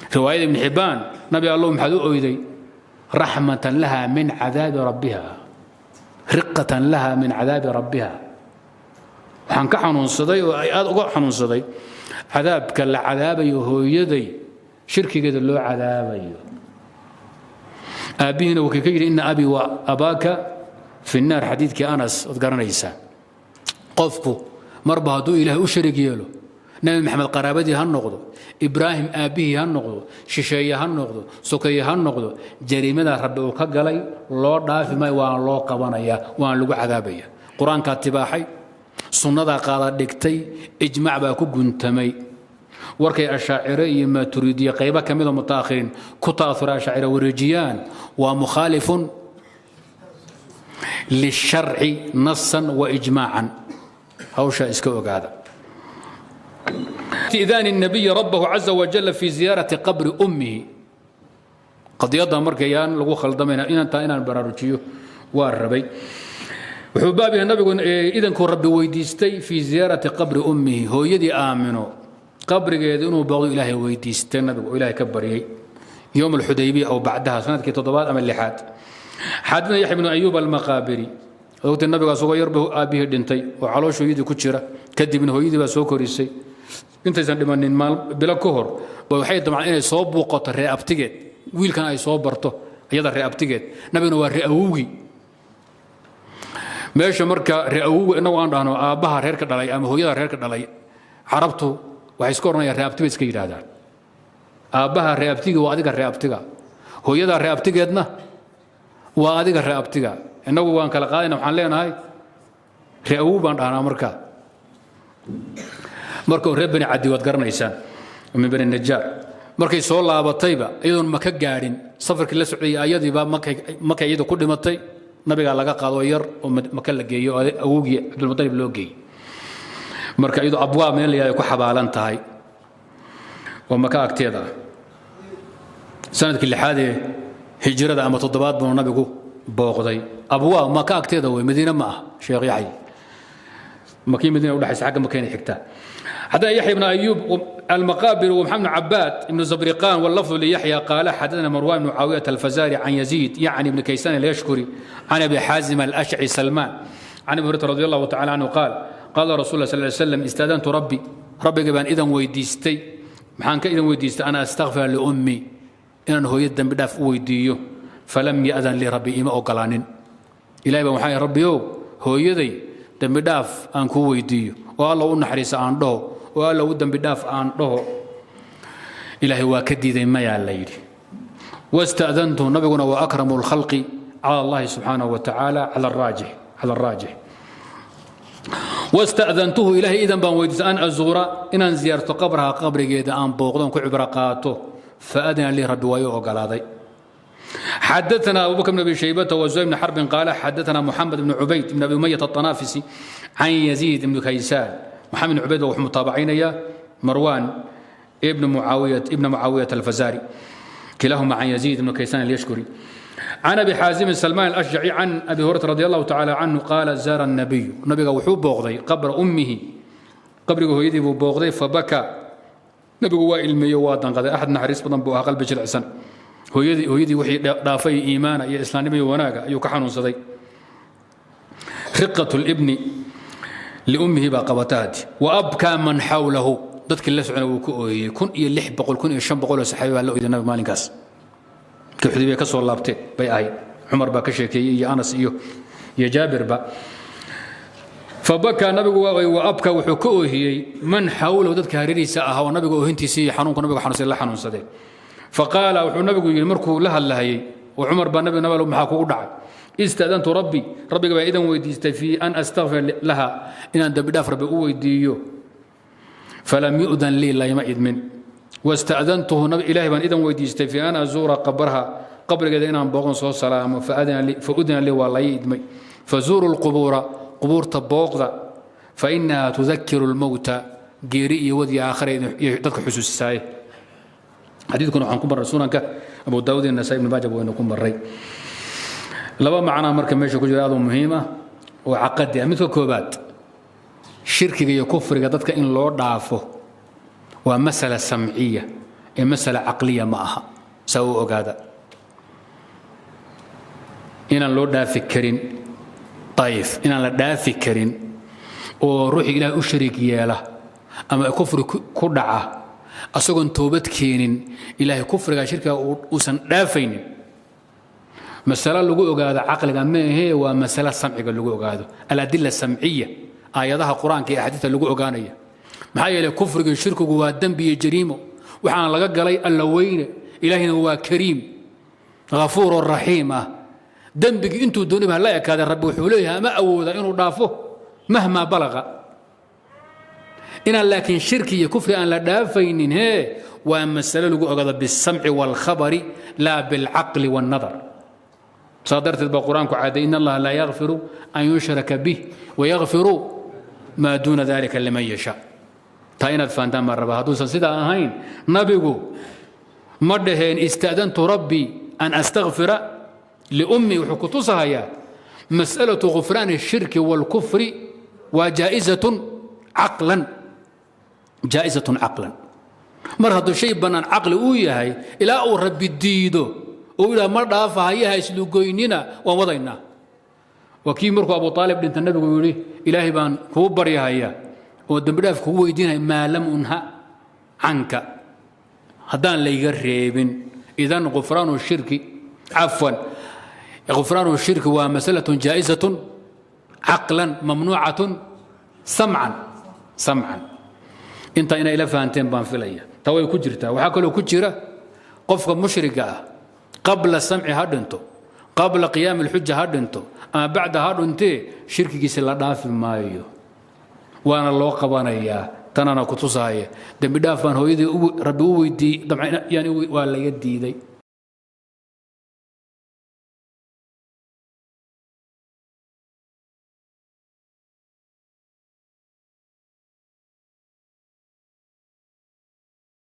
Riwaayada Ibn Xibbaan, Nabi Allow, maxaad u oyday? Raxmatan laha min cadaabi rabbiha, riqatan laha min cadaabi rabbiha. Waxaan ka xanuunsaday oo ay aad uga xanuunsaday cadaabka la cadaabayo hooyaday, shirkigeeda loo cadaabayo. Aabbihiina wuxuu ka yidhi: "Ina abii wa abaaka fi nnaar." Xadiidkii Anas ood garanaysaa. Qofku marba hadduu Ilaahay u sharig yeelo, Nebi Maxamed qaraabadii ha noqdo, Ibraahim aabbihii ha noqdo, shisheeye ha noqdo, sokeeye ha noqdo, jariimada Rabbi uu ka galay loo dhaafi maayo, waana loo qabanayaa, waana lagu cadaabaya. Qur-aankaa tibaaxay, sunnadaa qaada dhigtay, ijmaac baa ku guntamay. Warkay Ashaacire iyo Maaturiidiye, qaybo ka mida mutaakhiriin ku ta'asura, Ashaacire wareejiyaan, waa mukhaalifun lisharci nasan wa ijmaacan. Hawshaa iska ogaada. Isti'daan الnabiyi rabbahu caza wajal fi ziyaarati qabri ummihi. Qadiyadda markayaan lagu khaldamayna, inantaa inaan baraarujiyo waa rabay. Wuxuu baab yahay nabigu idankuu Rabbi weydiistay fii ziyaarati qabri ummihi, hooyadii Aamino qabrigeeda inuu booqdo Ilaahay weydiistay nabigu oo Ilaahay ka baryay, yowm alxudaybiya aw bacdaha, sanadkii toddobaad ama lixaad. Xadana Yaxya bnu Ayuub Almaqaabiri. Ogtay nabiga asagoo yarba aabbihii dhintay oo caloosha hooyadii ku jira. Kadibna hooyadii baa soo korisay intaysan dhimanin maal bilo ka hor ba. Waxay damcaan inay soo buuqato ree abtigeed, wiilkan ay soo barto iyada ree abtigeed. Nabiguna waa ree awowgii meesha. Marka ree awowga innagu aan dhahno aabbaha reerka dhalay ama hooyada reerka dhalay, Carabtu waxay iska odhanayaan ree abti bay iska yidhaahdaan. Aabbaha ree abtiga waa adiga ree abtiga, hooyada ree abtigeedna waa adiga ree abtiga. Innagu waan kala qaadayna, waxaan leenahay ree awow baan dhahnaa. Marka reer Bani Cadi waad garanaysaan, min Bani Najaar. Markay soo laabatayba, iyadoon Maka gaadhin safarkii la socday, ayadiiba Makay iyada ku dhimatay. Nabigaa laga qaado yar oo Maka la geeyo oo awowgii Cabdulmutalib loo geeyey. Marka iyadoo Abwaab meel la yidhahdo ku xabaalan tahay oo Maka agteeda ah, sanadkii lixaad ee hijrada ama toddobaad buu nabigu booqday. Abwaa Maka agteeda wey, Madiine ma ah. Sheekh Yaxya, Makii Madiina udhexaysa, xagga Makayna xigtaa. حدثنا يحيى بن أيوب المقابر ومحمد بن عباد بن زبرقان، واللفظ ليحيى، قال: حدثنا مروان بن معاوية الفزاري عن يزيد يعني بن كيسان اليشكري عن أبي حازم الأشعي سلمان عن أبي هريرة رضي الله تعالى عنه قال: قال رسول الله صلى الله عليه وسلم: استأذنت ربي، ربي baan idan weydiistay. Maxaan ka idan weydiistay? An astakfira liummi, inaan hooyo dembi dhaaf u weydiiyo. Falam ya'dan lii rabbi, ima ogolaanin. Ilahay baan waxaan: Rabbiyow, hooyaday dembi dhaaf aan kuu weydiiyo oo Alla u naxariisa aan dhaho oo Alla u dembi dhaaf aan dhaho. Ilaahay waa ka diiday, mayaa la yidhi. Wasta'dantu, nabiguna waa akramu lkhalqi cala Allahi subxaanahu wa tacaala cala araajix. Wasta'dantuhu, Ilaahay idan baan weydiistay, an azuura, inaan ziyaarto, qabraha, qabrigeeda aan booqdo, ku cibro qaato. Faadina lii rabbi, waa ii ogolaaday. حدثنا أبو بكر بن أبي شيبة وزهير بن حرب قال: حدثنا محمد بن عبيد بن أبي أمية الطنافسي عن يزيد بن كيسان. محمد بن عبيد وهو متابعين يا مروان ابن معاوية ابن معاوية الفزاري، كلاهما عن يزيد بن كيسان اليشكري عن أبي حازم سلمان الأشجعي عن أبي هريرة رضي الله تعالى عنه قال: زار النبي، نبي وحو بوغضي، قبر أمه، قبر هويدي بوغضي، فبكى، nabigu waa ilmeeyo, waa danqaday. Axad naxariis badan buu ahaa, qalbi jilicsan. Hooyadii wixii dhaafay iimaana iyo islaamnimo iyo wanaaga ayuu ka xanuunsaday. Riqat libni liummihi baa qabataadi. Wa abkaa man xawlahu, dadkii la socona wuu ku ooyey. 1600, 1500 oo saxaabi baa la oyday nabiga maalinkaas. Markii Xudaybiya ka soo laabteen bay ahayd. Cumar baa ka sheekeeyey iyo Anas iyo Jaabirba. Fabakaa, nabigu waa ooyey, wa abka, wuxuu ka oohiyey, man xawlahu, dadka hareerihiisa ahaa oo nabiga oohintiisii iyo xanuunku nabiga xanuunsaday la xanuunsadeen. Faqaala, wuxuu nabigu yidhi markuu la hadlahayey oo Cumar baa nabiga: "Nabal, maxaa kugu dhacay?" Istaadantu rabbi, rabbiga baa idan weydiistay, fii an astakfir laha, inaan dembi dhaaf Rabbi u weydiiyo. Falam yu'dan lii, layma idmin. Wasta'dantuhu, Ilaahay baan idan weydiistay, fi an azuura qabraha, qabrigeeda inaan booqon, soo salaamo. Faudina lii, waa lay idmay. Fazuuru lqubuura, qubuurta booqda, fainaha tudakiru lmowta, geeri iyo wadi aakhira iyo dadka xusuusisaaye. Xadiidkuna waxaan ku marray sunanka Abu Daawud iyo Nasaai, Ibn Maaja waynu ku marray. Laba macnaa marka meesha ku jira aad u muhiim ah oo caqadi ah. Midka koobaad, shirkiga iyo kufriga dadka in loo dhaafo waa masala samciya. Ee masala caqliya ma aha. Saa u ogaada inaan loo dhaafi karin. Ayib, inaan la dhaafi karin oo ruuxii Ilaahay u shariik yeela ama kufri ku dhaca asagoon toobad keenin, Ilaahay kufriga shirkiga uusan dhaafaynin, masalo lagu ogaado caqliga ma ahee, waa masalo samciga lagu ogaado, aladila samciya, aayadaha Qur-aanka iyo axaadiista lagu ogaanaya. Maxaa yeelay, kufriga shirkigu waa dembi iyo jariimo, waxaana laga galay Alla weyne. Ilaahina waa kariim ghafuur raxiim ah. Dembigii intuu dooniba ha la ekaadee, Rabbi wuxuu leeyahay ama awooda inuu dhaafo mahmaa balaqa. Inaan laakiin shirki iyo kufri aan la dhaafaynin hee, waa masalo lagu ogaado bisamci waalkhabari, laa bilcaqli wاlnadar. Saa darteed baa Qur-aanku caday: in Allaha laa yakfiru an yushraka bih wayakfiru maa duuna dalika liman yashaa. Taa inaad fahantaan baan rabaa. Hadduusan sidaa ahayn, nabigu ma dhaheen "Ista'dantu rabbii an astakfira liummi". Wuxuu ku tusahayaa mas'alatu غufraani الshirki wاlkufri waa jaa'izatun caqlan, jaa'izatun caqlan. Mar hadduu shay bannaan caqli uu yahay, ilaa uu Rabbi diido oo yidhaha "Ma dhaafa hayaha islugoynina", waan wadaynaa. Waa kii markuu Abu Aalib dhinta nabigu yidhi: "Ilaahay baan kuu baryahaya oo dembi dhaaf kugu weydiinaya maa lam unha canka", haddaan layga reebin. Idan غufraanu shirki, cafwan, غufraanu shirki waa masalatun jaa'izatun caqlan, mamnuucatun samcan. Samcan intaa inay ila fahanteen baan filaya. Taa way ku jirtaa. Waxaa kaloo ku jira, qofka mushriga ah qabla samci ha dhinto, qabla qiyaami alxuja ha dhinto ama bacda ha dhintee, shirkigiisa la dhaafi maayo, waana loo qabanayaa. Tanana ku tusahaya dembi dhaaf baan hooyadii Rabbi u weydiiyey, yani waa laga diiday.